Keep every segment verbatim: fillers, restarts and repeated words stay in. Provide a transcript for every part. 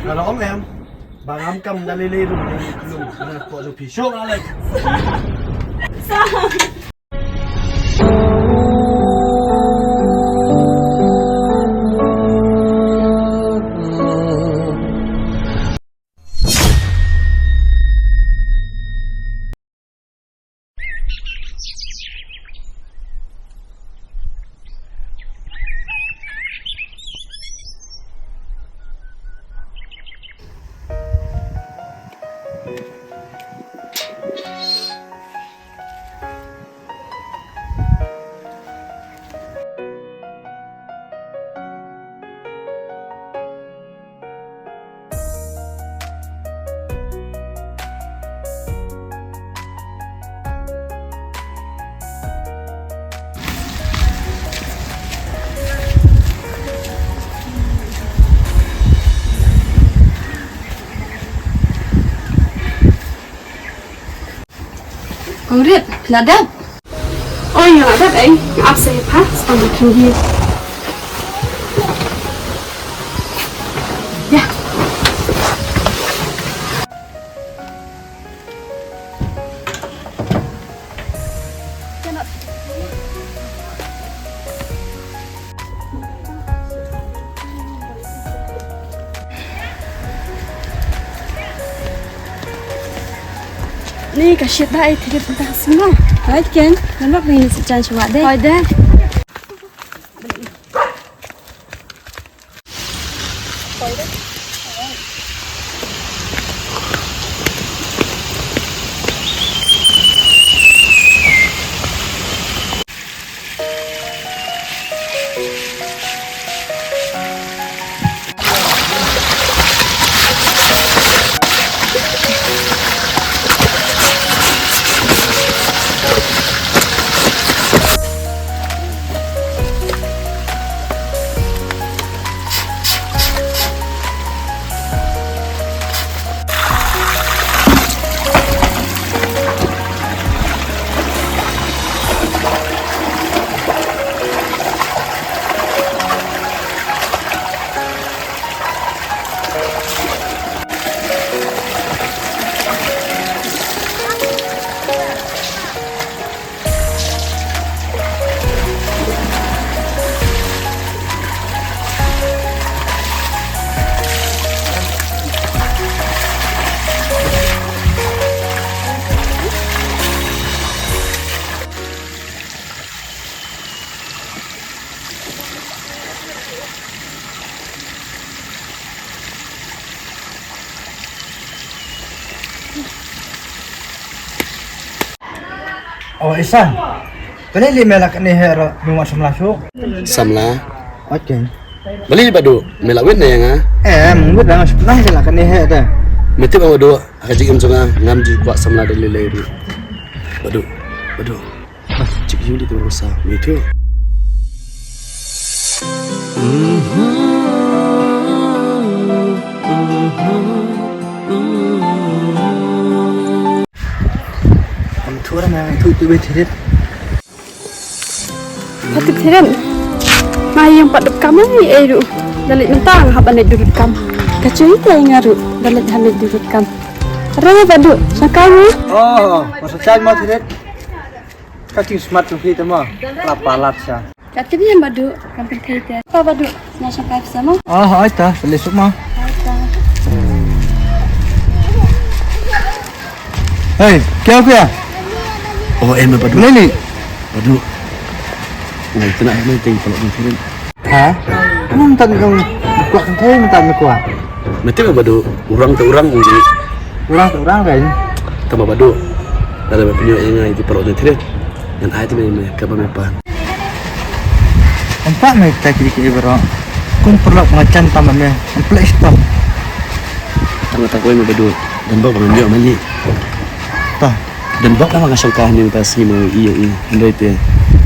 Nga la ong em ba ngam kam da lei lei ruh, lei lei ruh, nga kwah jong phi. Shuh, nga leit. Kong Rit, phi la dep? Oi, nga la dep ei. Nga ap sa ïa pha, sa tang ba kin hi. Ïa. Ni ka shit ba ai tiket tang sima. Ai ken, nampak ni si chan chwa de. Ai de. O Isan, kane lei me la kane he ro nunga samla shu. Samla. Okay. Bali badu me la wit ne nga. Eh, mung wit dang shu pernah je la kane he da. Mete badu ha jingim jong nga ngam ju kwah samla da lei lei ru. Badu, badu. Cik Yuli tu rusa. Mete. Am thura na tu tu be thirit. Pati thirit. Ma yang pat dep kam ai ai ru. Dalit mentang ha ban durut kam. Kacui te ngaru dalit ha durut kam. Re badu sangkai ni. Oh, masa cai ma thirit. Ka jingsmat jong phi te ma. Lap palat sha. Ka tip ïa badu, kam pynthei te. Pa badu, nga shongkai pisa ma. Ah, ai ta, sa leh suk ma. Ai ta. Hei, kya kya? Oh, em badu. Leli. Badu. Ngai tena ngai teng pala pynthei. Ha? Ngam tan ngam kwah kan thei ngam tan kwah. Mete badu, orang te orang ngi. Orang te orang kan. Tama badu. Ada ba penyo yang ngai di perut ni thirit. Ngan ai te me me kaba me pan. Empat me ta kiri kiri baro. Kum perlu ngacan tama me. Empat stop. Tama tak koi me badu. Dan bok ngan yo mali. Tah. Dan bok lama ka shongkai ni pas ni mo iyo i. Andai te.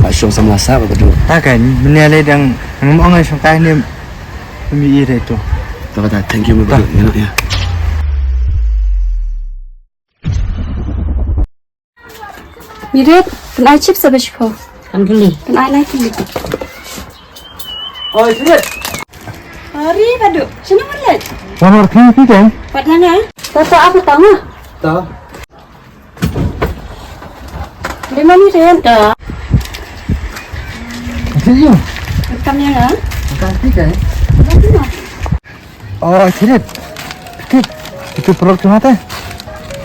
Ka shong sama sa badu. Ta kan, mene le dang ngam ong shongkai ni. Mi i re tu. Tama ta, thank you me badu. Ya, ya. Miret, pynai chips aba shipho. Kan beli. Pynai lai kili. Oi, Miret. Ari badu, sino marlet? Wan war phi phi deng. Padanga. Tata apa tanga? Ta. Di mana dia? Ta. Sino? Bukan ya, nggak? Bukan phi deng. Oh, Thirit. Thirit. Itu perlu cuma teh.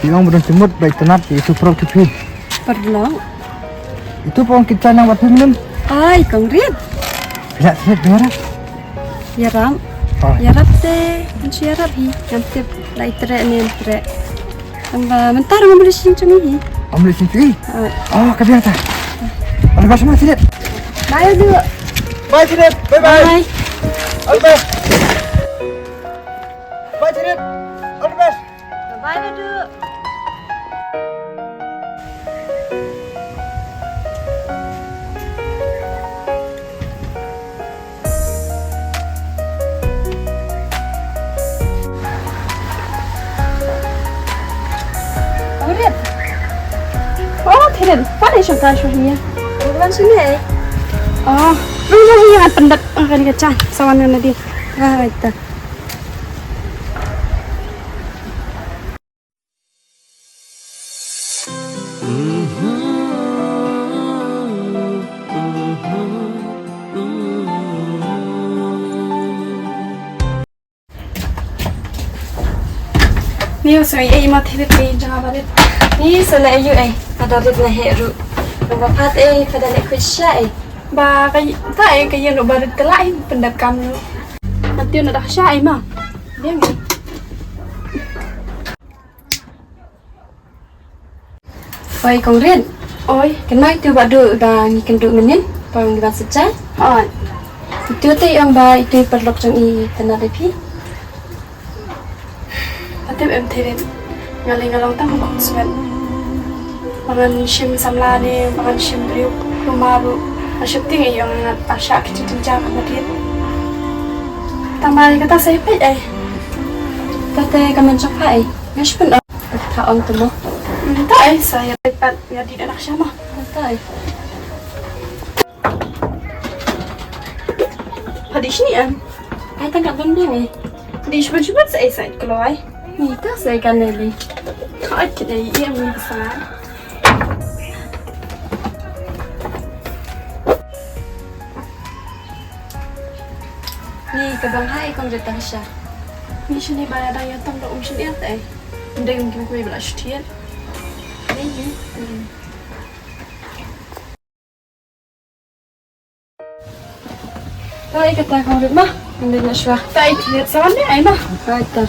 Yang belum jemut baik tenat itu perlu kipi. Perlu. Itu pong kita nang wat minum. Ai, kong Rit. Tidak Thirit biar. Yarap. Oh. Yarap te, kunci yarap hi. Yang tip lai trek ni trek. Amba mentar ngam boleh sing cumi hi. Ngam boleh sing cumi. Oh, ka biar ta. Ada bahasa mana Thirit? Bye dulu. Bye Thirit. Bye bye. Bye. All the best. Bye Thirit. All the best. Bye bye dulu. Urit. Oh, Thirit. Pan ai shongkai shwa hiya. Urit wan shini ai. Oh, rung rung hiya ngan pyndep. Ngan ka chan. Sawan ngan nadi. Ah, ita. Ni u soi ei ma Thirit ei jong nga barit. Ni sa la ayu ei. Pada rit na heh ruh. Nang ba pat ei pada leh kwit sha ei. Ba ka ta ei ka ïa ruh barit ka la ei pyndep kam ruh. Ati na dak sha ei ma. Biang ei. Oi, kong Rit. Oi. Kynmaw itu ba du ba ngi kynduh mynnin, ba ngi ban sejai. Oi. Itu te ong ba itu paralok jong i tana de phi. Patep em Thirit. Nga lei nga long tang khum swet. Ba ngan shim samla ne, ba ngan shim briew luma ruh. Nga sheptieng ïa ong nga arshah kiti jingjia ka ba Thirit. Tang ba kata sa ïa peit ai. Kata ka man jong pha ai. Nga shu pyn-ong. Ka ong tu mo. Mynta ai sa ïa pat nga dih anak sha ma. Mynta ai. Pha dih shini em? Ai tang ka ban biang ai. Dih shibun shibun sa ai sa ai kloi. Ni ta sa ai ka neli. Ai kit ai ïa mi sa. Ni ka bang hai kong jatang sha. Ni shini ba dang ïa tong da um shin ïa tai. Ndeng kim kwe bla shutiel. Ni ni. Ni. Tai kata kong rit ma. Ndeng na shwa. Tai tiet sawan ni ai ma. Tai ta.